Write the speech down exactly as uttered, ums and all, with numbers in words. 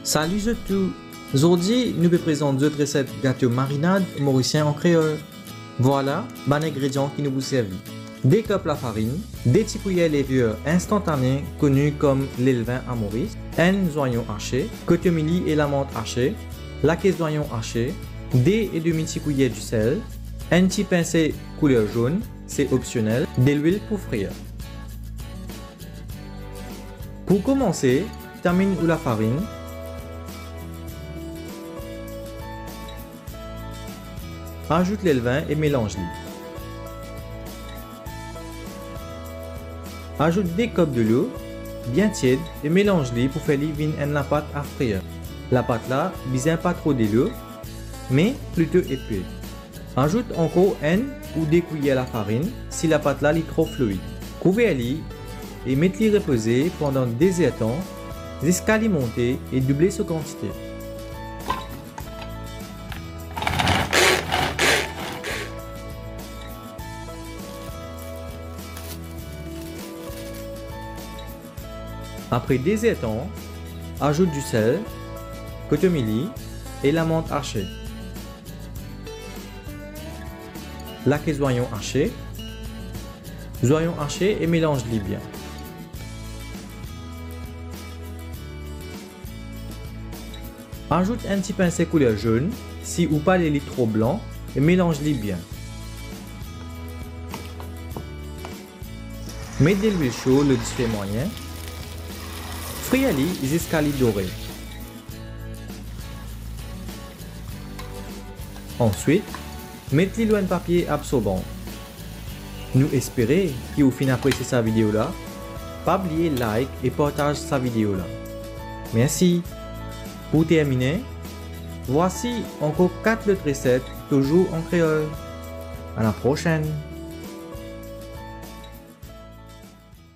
Sali zot tou! Zordi nou pe prezant zot reset gato marinad morisien an kreol. Vwala bann ingredian ki nou pou servi: de kop lafarinn, de ti kwiyer lever instantane koni kom lelvin a Moris, enn zwayon ase, kotomili e lamant ase, lake zwayon ase, de e demi ti kwiyer disel, enn ti pinse kouler zonn, se opsionel, delwil pou frir. Pou koumanse, taminn ou lafarinn, azout lelvin e melanz li. Azout de kop delo, bien tied, e melanz li pou fer li vinn enn lapat a frir. Lapat la bizin pa tro delo, me plito epe. Azout ankor enn ou de kwiyer lafarinn si lapat la li tro floid. Kouver li e met li repoze pandan de zertan ziska li monte e double so kantite. Apre de zertan, azout disel, kotomili e lamant ase. Lake zwayon ase, zwayon ase e melanz li bien. Azout enn ti pinse kouler zonn si ou pa le li tro blan e melanz li bien. Met delwil so lor dife mwayin. Frir li ziska li dore. Answit, met li lor enn papie absorban. Nou espere ki ou finn apresie sa video la. Pa bliye like e partaz sa video la. Mersi. Pou termine, vwasi ankor kat lot reset, touzour an kreol. A la prosenn!